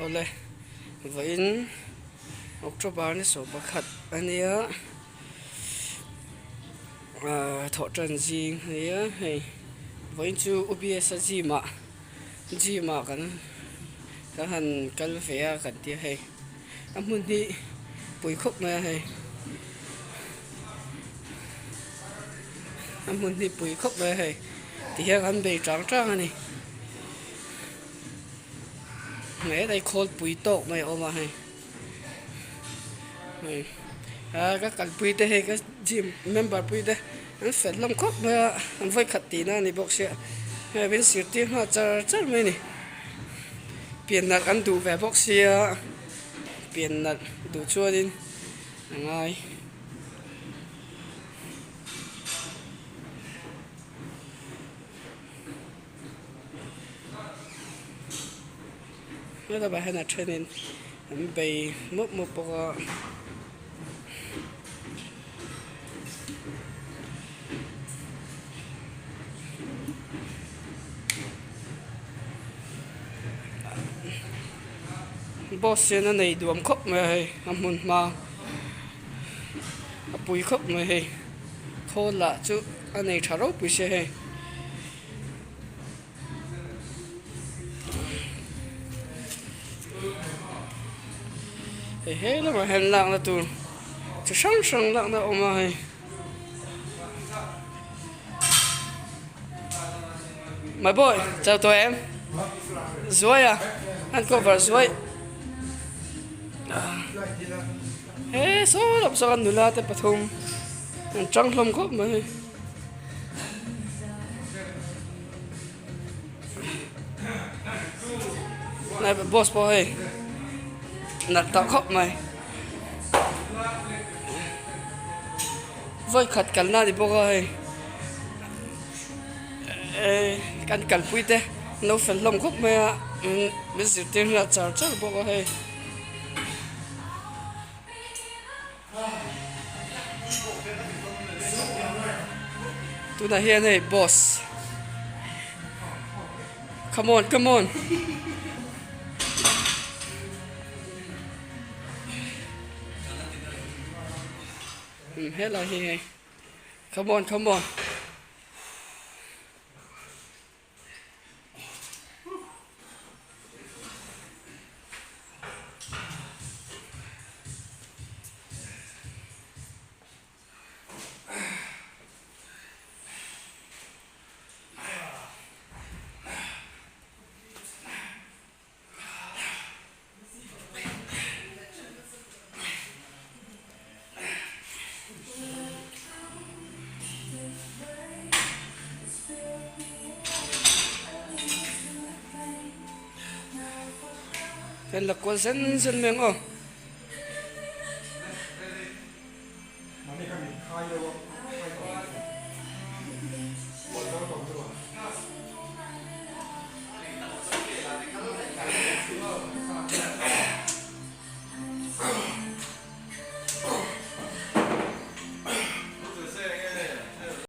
Awle vawiin October ni sawm pakhat a nia ahh thawhtan zing a nia hei vawiin chu U B S a gym ah gym ah kan kan han kal ve a kan tia hei a hmun hi pui khawp mai a hei a hmun hi pui khawp mai a hei tihian an bei tang tang a ni. He khawl pui tawk mai a awm a hei hei ah ka kalpui te hei ka gym member pui te an fel hlawm khawp mai a an vawikhat tihna a ni bawk sia hei min zirtir nghal char char mai a ni pian nalh an duh ve bawk sia pian nalh duh chuanin a ngai. Helama hian a thenin an bei mup mup bawk a. Boss hian a nei duam khawp mai a hei a hmun hma a pui khawp mai hei khawl lah chu a nei tha ropui sia hei. Hei he lamah hian lakna tur chi hrang hrang lakna a awm a hei my boy chau tawh em zuai a an cover zuai he saw lam sawn nula te pathum an tang hlawm khawp mai. Boss pawh hei nalh tawh khawp mai vawi khat kalna a ni bawk a hei eh kan kalpui te an lo fel hlawm khawp mai a min zirtir nghal char char bawk a hei. Tunah hian hei boss come on come on helai hi hei come on come on. Kan la kual zen zen mai ang aw.